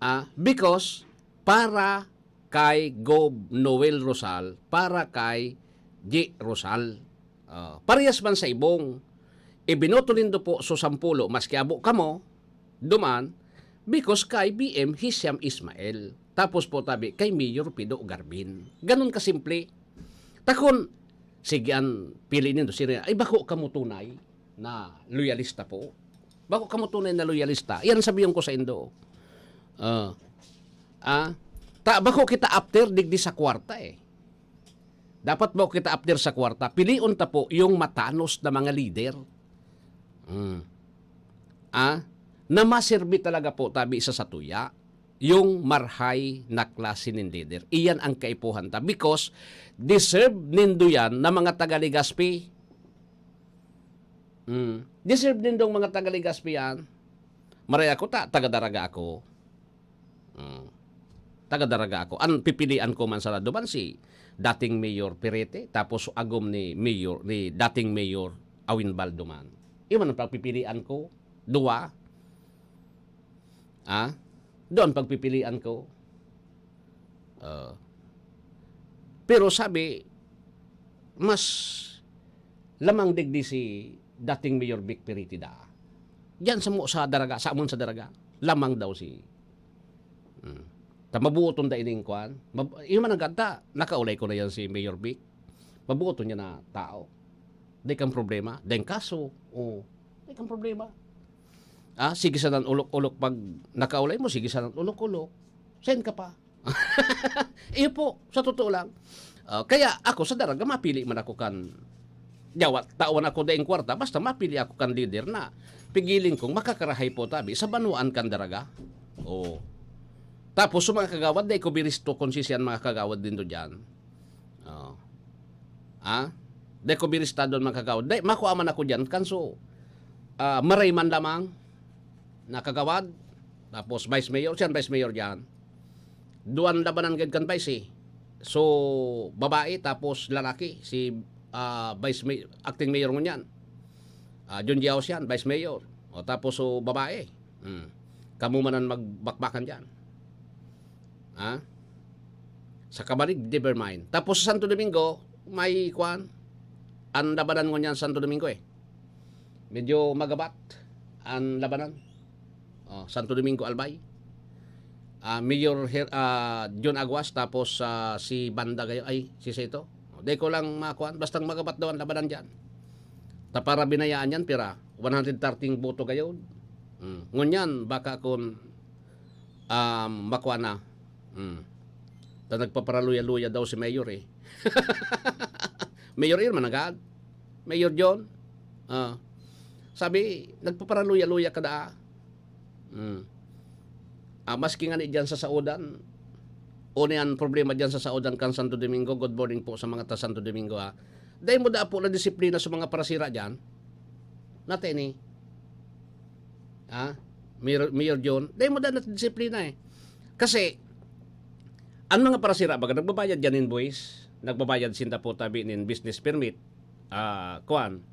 ah, because para kay Gob Noel Rosal, para kay G. Rosal. Ah, parehas man sa ibong, ibinoto nindo po so sampulo, maski abo kamo, duman, because kay B M Hisham Ismail. Tapos po tabi kay Mayor Pido Garbin. Ganun kasimple. Ta kun, sige an pili nindo, sino yan? Ay, bako kamo tunay na loyalista po. Bako kamo tunay na loyalista. Yan sabihin ko sa indo. Ah, ah, ta, bako kita after digdi sa kwarta eh. Dapat bako kita after sa kwarta. Pilion ta po yung matanos na mga leader. Mm. Ah, na maserbi talaga po tabi sa satuya, yung marhay na klase nin leader. Iyan ang kaipuhan ta. Because deserve nindo yan na mga taga Legazpi. Mm. Deserve nindong mga taga Legazpi yan. Maray ako ta, taga Daraga ako. Mm. Taga Daraga ako. Ang pipilian ko man sana duman si dating Mayor Perete, tapos agom ni Mayor, ni dating Mayor Awin Baldo man. Iyon ang pagpipilian ko. Dua. Ah? Doon pagpipilian ko. Ah. Pero sabi, mas lamang digdi si dating Mayor Vic Perete da. Diyan sa mo, sa Daraga, sa amon sa Daraga, lamang daw si, hmm. Ta mabuoton da ining kwan. Mab-, iyo man ang ganta, nakaulay ko na yan si Mayor Vic. Mabuoton niya na tao. Di kang problema. Deng kaso. Oh. Di kang problema. Ah, sige sa nan ulok-ulok pag nakaulay mo, sige sa nan ulok-ulok. Send ka pa. Iyo po, sa totoo lang. Ah, kaya ako sa Daraga, mapili man ako kan, yawa, tawan ako daing kwarta, basta mapili ako kan leader na pigiling kong makakarahay po tabi sa banwaan kan Daraga. Oo. Tapos, sa mga kagawad, dai ko biristo kung sisiyan mga kagawad din do dyan. Oo. Ah? Dai ko biristado mga kagawad. Dai, makua man ako dyan. Kanso, ah, maray man lamang na kagawad. Tapos, vice mayor. Siyan, vice mayor dyan. Duwan labanan gad kan vice eh. So, babae, tapos lalaki. Si, ah, vice may-, acting mayor ngunyan. Ah, John Diao siyan, vice mayor. O, tapos, so, babae. Hmm. Kamo man ang magbakbakan dyan. Ha? Sa Camarines, never mind. Tapos sa Santo Domingo, may kwan, ang labanan ngunyan Santo Domingo eh. Medyo magabat ang labanan. Oh, Santo Domingo, Albay. Ah, Mayor Her-, ah, John Aguas, tapos, ah, si Banda Gayo, ay, si Seto. Di ko lang makuan, bastang magabat daw ang labanan dyan. Ta para binayaan yan, pira, one hundred thirteen boto gayon. Hmm. Ngunyan, baka kun, um, makuha na. Hmm. Ta nagpaparaluya-luya daw si Mayor eh. Mayor Irma, nagad. Mayor John, ah, sabi, nagpaparaluya-luya ka daa. Hmm. Ah, maski ngani diyan sa saodan, o niyan problema diyan sa saodan kan Santo Domingo, good morning po sa mga ta Santo Domingo, ha. Dai mo daa po na disiplina sa mga parasira diyan. Nate ni. Ha? Mayor, Mayor John, dai mo daa na disiplina, eh. Kasi, ang mga parasira, baga nagbabayad yan nin buwis, nagbabayad sinda po tabi nin business permit, ah, kuwan,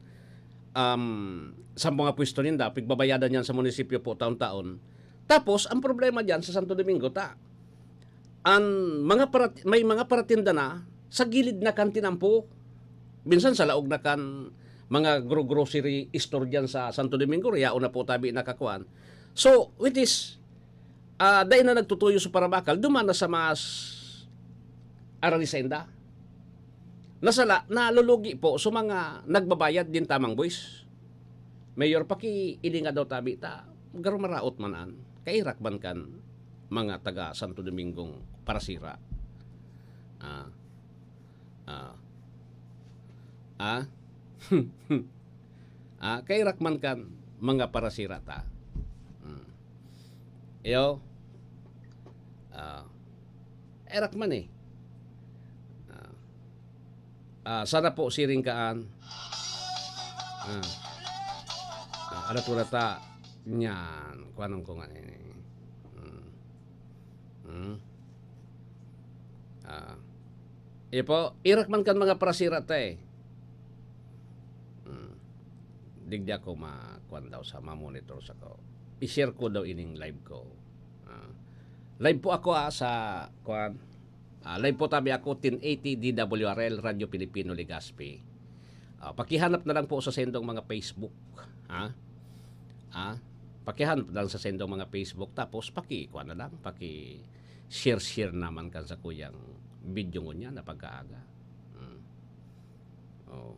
um, sa mga pwesto ninda, pigbabayadan yan sa munisipyo po taon-taon. Tapos, ang problema dyan sa Santo Domingo, ta, an mga parat-, may mga paratinda na sa gilid na kan tinampo. Minsan sa laog na kan mga gro-, grocery store diyan sa Santo Domingo, yaon na po tabi nakakuan. So, which is, ah, dai na nagtutuyo sa parabakal, duman na sa mas arari sainda. Nasala, nalulugi po sa mga nagbabayad din tamang buwis. Mayor, pakiilinga daw tabi ta, garo maraot man an kairak man kan mga taga Santo Domingong parasira. Ah. Ah. Ah. Ah, kairak man kan mga parasira ta. Hmm. Iyo. Ah. Erak man, eh. Ah. Ah, sana po siring kaan. Ah. Ah, ano po na ta? Nyan. Kuanong ko nga ini. Hmm. Hmm. Ah. Iyo po, erak man kan mga parasira ta, eh. Hmm. Digdi ako ma-, kuwan daw sa, ma-monitor sa ko. I-share ko daw ining live ko. Ah. Live po ako, ah, sa, kuwan. Ah, live po tabi ako, ten eighty D W R L, Radyo Pilipino, Legazpi. Ah, pakihanap na lang po sa sendong mga Facebook, ha? Ah, pakihanap na lang sa sendong mga Facebook, tapos paki-, kuwan na lang, paki-share-share naman kan sakuyang video ngunyan na pagkaaga. Hmm. Oh.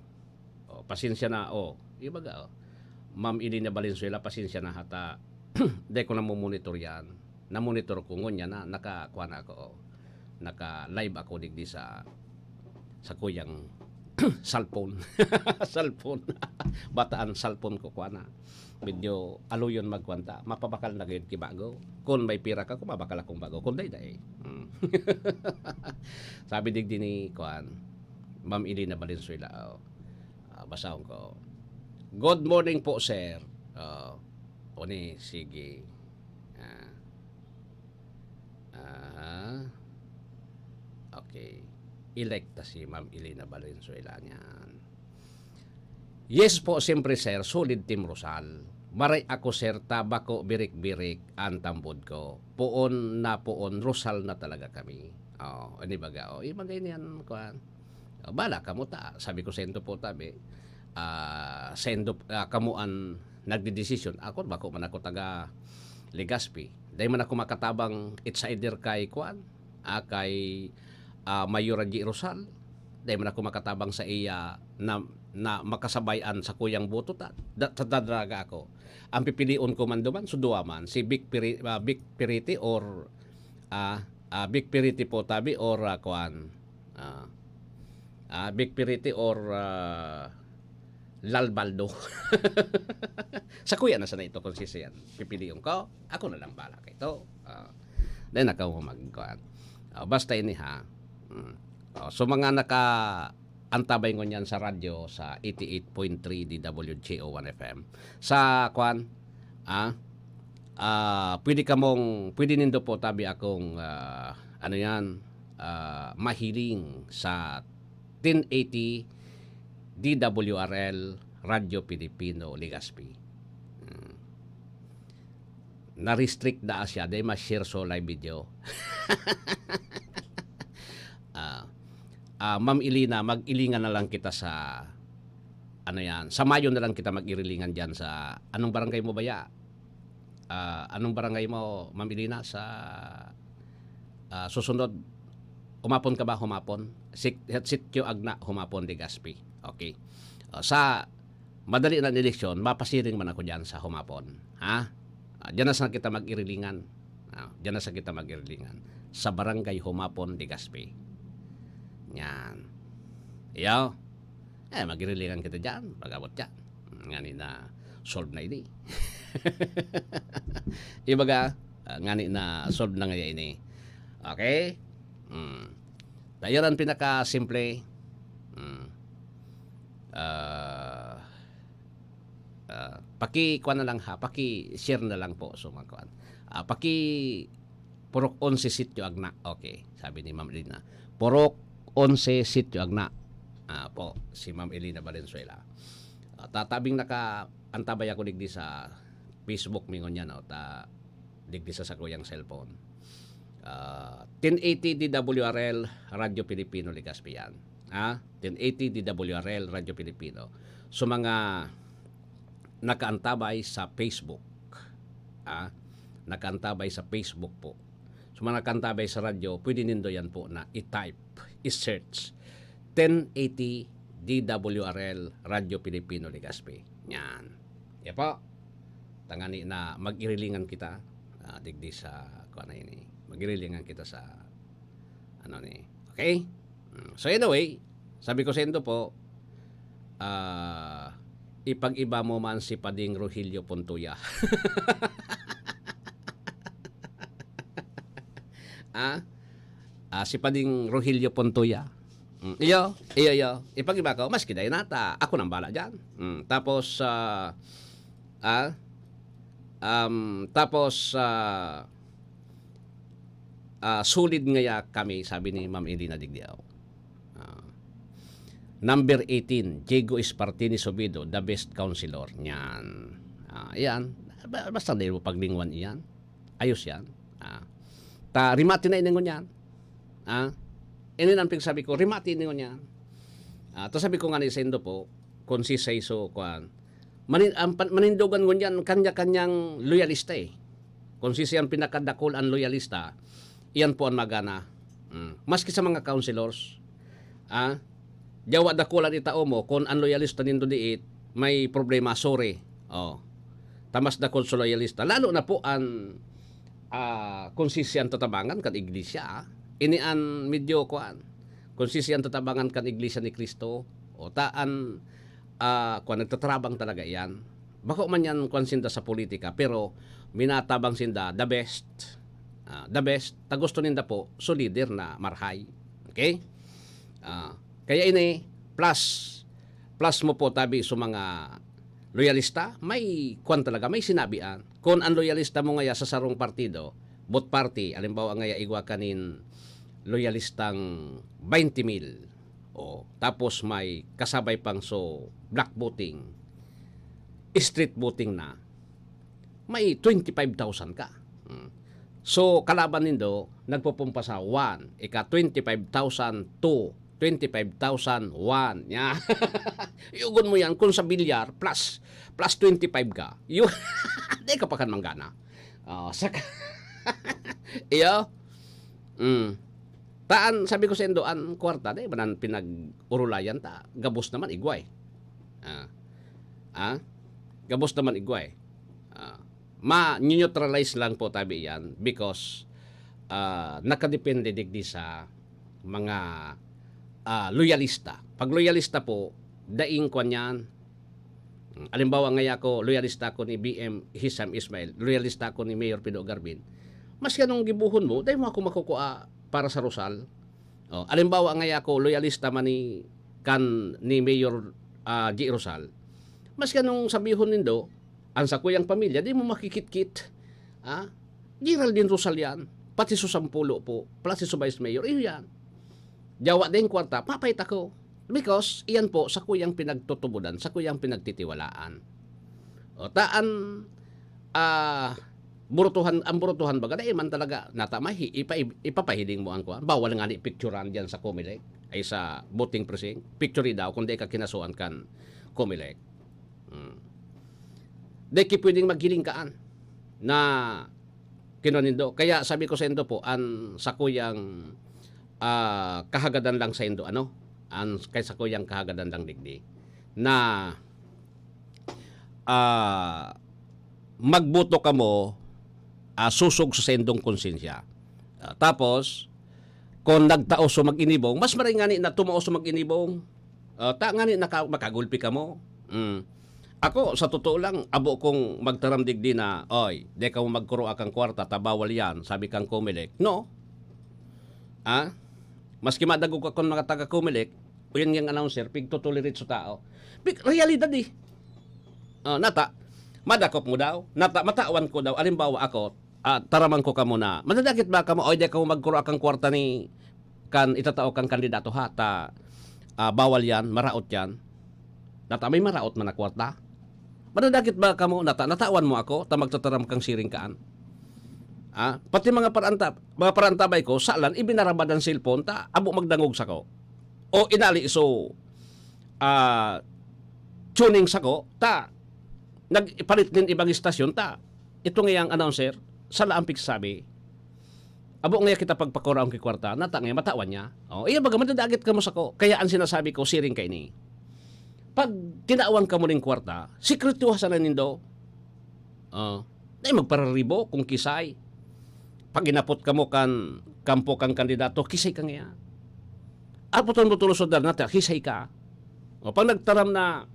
Oh, pasensya na, oh. Ibaga, oh. Ma'am Elena Valenzuela, pasensya na hata. Dai ko namomonitor yan. Namonitor ko ngunyan na, naka, kuwan ako, oh. Naka-live ako digdi sa, sa kuyang cellphone. Cellphone. Bataan cellphone ko, kuwan na. Medyo aluyon magkuwan ta. Mapabakal na gayud ki bago. Kun may pira ka, kun mabakal akong bago. Kun dai, dai. Hmm. Sabi digdi ni, kuwan, Ma'am Elena Valenzuela, oh. Ah, basahon ko. "Good morning po, sir." Oh, o ni, sige. Ah. Aha. Okay. Elekta si Ma'am Elena Valenzuela niyan. "Yes po, siyempre, sir. Solid Team Rosal. Maray ako, sir, ta bako birik-birik an tambod ko. Poon na poon, Rosal na talaga kami." Oh, ini baga, oh, imagay niyan, kuwan. "Oh, bala kamo ta." Sabi ko, "Sendo po tabi. Ah, sendo, ah, kamo an nagdedesisyon. Ako, bako man ako taga Legazpi. Dai man ako makatabang, it's either kay, kuwan, ah, kay, ah, Mayor Raji Rosal. Dai man ako makatabang sa iya na, na makasabay an sakuyang boto ta, da, ta, ta, talaga ako. Ang pipilion ko man duman, so duwa man, si Vic Piri-, ah, Vic Piriti or, ah, ah, Vic Piriti po tabi or, ah, kuwan, ah, ah, Vic Piriti or, ah, Lal Baldo." Sakuya na sana ito kung sisiyan. Pipilion ko, ako na lang bala kay ito. Ah, dahil nakaw magkuhan. Ah, basta ini ha. Mm. Oh, so mga naka-antabay ngunyan sa radyo sa eighty-eight point three D W J O one F M. Sa kwan, ah, ah, pwede kamong, pwede nindo po tabi akong, ah, ano yan, ah, mahiling sa ten eighty D W R L Radyo Pilipino, Legazpi. Hmm. Na-restrict na siya, dahil ma-share so live video. Ah, ah, Ma'am Elena, mag-ilingan na lang kita sa, ano yan, sa Mayo na lang kita mag-irilingan dyan sa, anong barangay mo ba ya? Ah, anong barangay mo, Ma'am Elena, sa, ah, susunod? Humapon ka ba? Humapon? Sik-, Sitio Agna, Humapon, Legazpi. Okay. Ah, sa madali na eleksyon, mapasiring man ako dyan sa Humapon. Ha? Ah, dyan na sa kita mag-irilingan. Ah, dyan na sa kita mag-irilingan. Sa Barangay Humapon, Legazpi. Yan. Iyo. Eh, magirilingan kita diyan, pag-abot diyan. Ngani na solve na ini. Ibaga, ah, ngani na solve na ngaya ini. Okay? Hmm. Dayon an pinakasimple. Hmm. Ah, ah, paki-kuwan na lang ha, paki-share na lang po. So, magkuwan. Ah, paki-, purok onse sitio Agna. Okay, sabi ni Ma'am Lina. Purok onse sitio Agna. Ah, po, si Ma'am Elena Valenzuela. Ah, tatabing naka-antabay ako digdi sa Facebook mi ngunyan, no? Ta, digdi sa sakuyang cellphone. Ah, ten eighty D W R L, Radyo Pilipino, Legazpi yan. Ah, ten eighty D W R L, Radyo Pilipino. So, mga nakaantabay sa Facebook, ah, nakaantabay sa Facebook po. So, mga nakaantabay sa radyo, pwede nindo yan po na i-type, i-search. Ten eighty D W R L, Radyo Pilipino, Legazpi. Yan. Yan po. Tangani na mag-irilingan kita, ah, digdi sa, kuwan na ini. Mag-irilingan kita sa, ano ni. Okay? Mm. So anyway, sabi ko saindo po, ah, ipag-iba mo man si Pading Rogelio Pontoya. Ah? Ah, si Pading Rogelio Pontoya. Mm, iyo, iyo, iyo. Ipag-iba ko, maski dai nata, ako nang bala diyan. Mm, tapos, ah, ah, um, tapos, ah, ah, solid ngaya kami, sabi ni Ma'am Elena Digdiao. Ah, number eighteen, Diego Espartini Sobido, the best counselor. Yan. Ah, yan. Ba-, basta di mo paglingwan iyan. Ayos yan. Ah. Ta, rimati na ini ngunyan. Ah. Ini ang pigsabi ko, rimati ini ngunyan. Ah, ta sabi ko nga ni saindo po, kung si Saiso, kuwan, manin-, ang pan-, manindogan ngunyan, kanya-kanyang loyalista eh. Kung si siyang pinakadakul ang loyalista, iyan po ang magana. Mm. Maski sa mga councilors, ah, yawa dakul an itao mo, kung ang loyalista nindo diit, may problema, sorry. Oh. Ta mas dakul sa loyalista. Lalo na po an, ah, kung si siyang tatabangan kan iglesia, ah. Ini an medyo, kuwan, kung si siyang tatabangan kan iglesia ni Cristo, o ta an, ah, kuwan, nagtatrabang talaga iyan. Bako man yan, kuwan, sinda sa politika, pero minatabang sinda, the best. Ah, the best. Ta gusto ninda po, so leader na marhay. Okay? Ah, kaya ini, plus, plus mo po tabi sa mga loyalista, may kuwan talaga, may sinabian. Kung ang loyalista mo ngaya sa sarong partido, both party, halimbawa ngaya igwa ka nin loyalistang twenty mil, o, tapos may kasabay pang so black voting, street voting na, may twenty-five thousand ka. Hmm. So, kalaban nindo, nagpupumpa sa one, ika twenty-five thousand, two, twenty-five thousand, one. Nya. Yugon mo yan, kung sa bilyar, plus, plus twenty-five ka. Yu-, di ka pa kan manggana. Oh, saka, iyo. Mm. Taan, sabi ko saindo, an kwarta, di ba nan pinag-urulayan ta? Gabos naman, igwa eh. Ah. Ah? Gabos naman, igwa eh. Ah. Ma-neutralize lang po tabi yan because, ah, nakadepende digdi sa mga, ah, loyalista. Pag loyalista po, daing kwan yan. Alimbawa, ngaya ako, loyalista ako ni B M Hisham Ismail, loyalista ako ni Mayor Pido Garbin. Maski anong gibohon mo, dai mo ako makukua para sa Rosal. Oh, alimbawa, ngaya ako, loyalista man ni, kan, ni Mayor, ah, G Rosal. Maski anong sabihon nindo, ang sakuyang pamilya, di mo makikitkit. Ah? Geraldine Rosal yan. Pati so Sampulo po, plus si so Vice Mayor, iyo yan. Yawa din kwarta, papait ako. Because, iyan po, sakuyang pinagtutubodan, sakuyang pinagtitiwalaan. O, taan, ah, burutuhan, ang burutuhan baga, dai man talaga, nata, mahi-, ipa-, ipapahiling mo ang kuwan. Bawal nga ni picturan diyan sa Comelec, ay sa voting precinct. Picture daw, kung di ka kinasuan kan Comelec. Hmm. Di ki pwedeng maghiling kaan na kinwa nindo. Kaya sabi ko saindo po, an sakuyang, ah, kahagadan lang saindo, ano? An kay sakuyang kahagadan lang digdi na, ah, magboto kamo, ah, sosog sa saindong konsensya. Ah, tapos, kung nagtao so mag-inibong, mas maray ngani na tumao so mag-inibong. Ah, ta ngani naka-, makagulpi kamo. Mm. Ako, sa totoo lang, abo kong magtaram digdi na, "Oy, di kamo magkuro akang kwarta, ta bawal yan," sabi kang Comelec. No. Ah? Maski madagog akong mga taga Comelec, o yan yang announcer, pigtotolerate sa tao. Pig-, realidad eh. Ah, nata, madakop mo daw, nata, matawan ko daw. Alimbawa ako, ah, taraman ko kamo na, madadagit ba kamo, "Oy, di kamo magkuro akang kwarta ni kan itatao kang kandidato ha, ta, ah, bawal yan, maraot yan." Nata, may maraot man na kwarta? Madadagit ba kamo, nata, natawan mo ako, ta magtataram kang siring kaan? Ah, pati mga paranta-, mga parantabay ko, salan, ibinarabad ang cellphone, ta, abo magdangog sako. O inali, so, ah, tuning sako, ta, nagpalit nin ibang istasyon, ta, ito ngayang announcer, sala ang pigsasabi. Abo ngaya kita pagpakuraon ki kwarta, nata ngaya matawan niya. Oh, iya baga madadagit kamo sako. Kaya ang sinasabi ko, siring kaini. Pag tinawan kamo ning kwarta, sikretuha sana nindo. Oh, dai magpararibo kung kisay. Pag inapot kamo kan kampo kan kandidato, kisay ka ngaya. Apoton mo tulos sa darnata, kisay ka. O pag nagtaram na,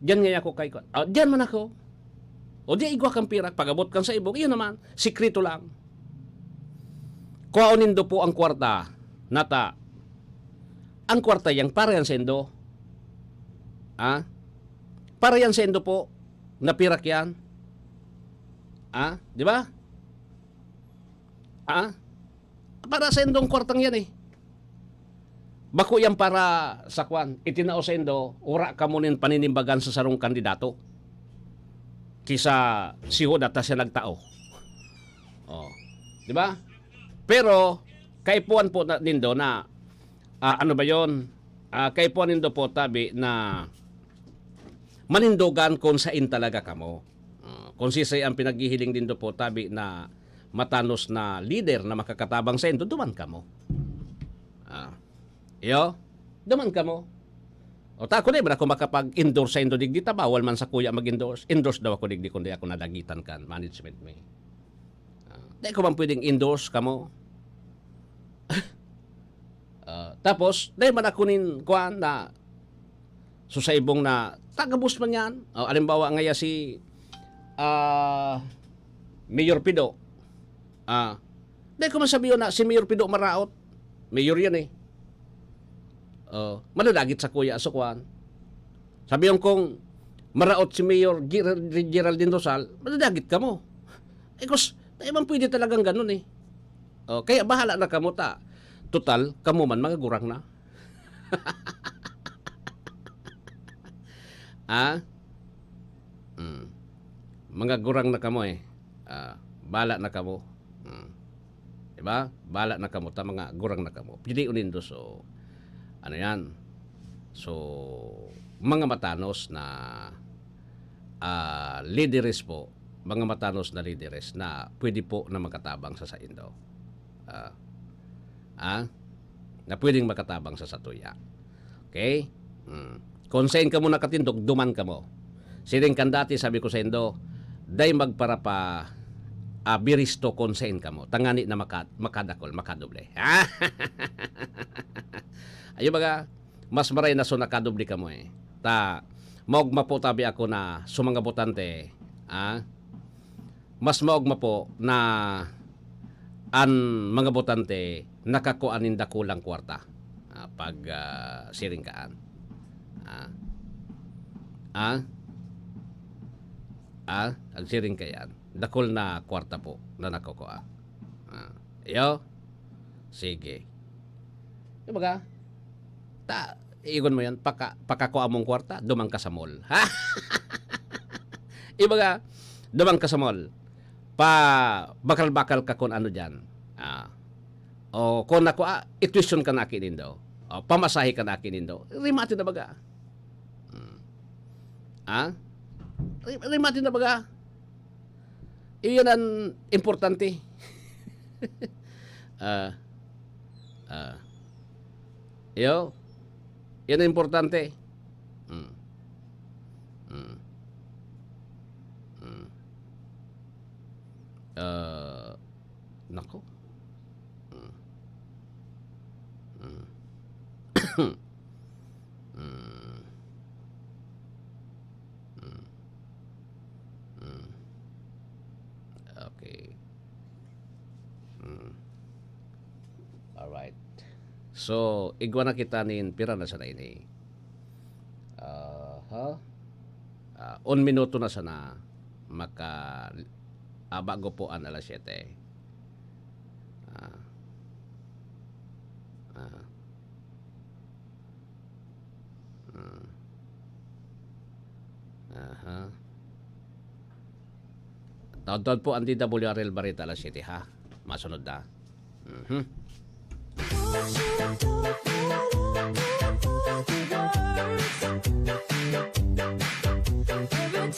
"Diyan ngaya ako kay kwan." "Ah, diyan man ako." O di igwa kang pirak, pag-abot kan sa ibong, iyon naman, sikreto lang. Kuhaon nindo po ang kwarta, nata. Ang kwarta yang para yan saindo. Ah? Para yan saindo po, na pirak yan. Ah? Di ba? Ah? Para saindong kwartang yan eh. Bako yan para sa kwan. Itinao saindo, wara kamo nin paninimbagan sa sarong kandidato. Kisa si Juan ata siya nagtao. Oh. Di ba? Pero, kaipuhan po na, nindo na, ah, ano ba yon? Ah, kaipuhan nindo po, tabi, na manindogan kung sain talaga kamo. Ah, kung sisay ang pinaghihiling nindo po, tabi, na matanos na lider na makakatabang saindo, duman kamo. Ah, iyo, duman kamo. O ta, ako di man ako makapag-endorse saindo digdi, ta bawal man sakuya mag-endorse. Endorse daw ako digdi, kundi ako nadagitan kan management mi. Ah, di ko man pwedeng endorse kamo. Ah, tapos, dai man ako nin, kuwan, na so, sa ibong na, tagabos man yan. O, alimbawa, ngaya si, ah, Mayor Pido. Ah, dai ko man sabihon na si Mayor Pido maraot. Mayor yan eh. O, madadagit sakuya, so, kuwan. Sabihon kong maraot si Mayor Ger-, Geraldine Rosal, madadagit kamo. Eh, kus, dai man pwede talagang ganun eh. O, kaya bahala na kamo ta. Total, kamo man, mga gurang na. Ah? Mm. Mga gurang na kamo eh. Ah, bala na kamo. Mm. Diba? Bala na kamo, ta mga gurang na kamo. Pilion nindo, so, ano yan? So, mga matanos na, ah, lideres po, mga matanos na lideres na pwede po na makatabang sa saindo. Ah, ah, na pwedeng makatabang sa satuya. Okay? Hmm. Kung sain kamo nakatindog, duman kamo. Siring kan dati, sabi ko saindo, dai magparapa, ah, biristo kung sain kamo. Tangani na maka-, makadakol, makadoble. Ayo baga, mas maray na so nakadoble kamo eh. Ta, maogma po tabi ako na so mga botante, ah, mas maogma po na an mga botante nakakua nin dakulang kwarta. Ah, pag, ah, siring kaan. Ah. Ah? Ah, agsiring kaiyan. Dakul na kwarta po na nakukua. Ah. Iyo? Sige. Kumbaga, ta-, igon mo yan, paka-, pakakua mong kwarta, duman ka sa mall. Ha? Ibaga, duman ka sa mall. Pa-, bakal-bakal ka kung ano dyan. Ah. O, kung ako, ah, i-tuition ka na aki nindo. O, pamasahe ka na aki nindo. Rimati na baga. Hmm. Ah? Ri-, rimati na baga. Iyon ang importante. Ah. Ah. Iyo. Yan ang importante. Hmm. Hmm. Hmm. Ah, nako. Hmm. Hmm. Hmm. So, igwa na kita nin pira na sana ini. Aha. Ah, un minuto na sana maka, ah, bago po an alas siyete. Ah. Ah. Ah. Aha. Taudtaod po an D W R L Barita alas siyete, ha? Masunod na. Mhm.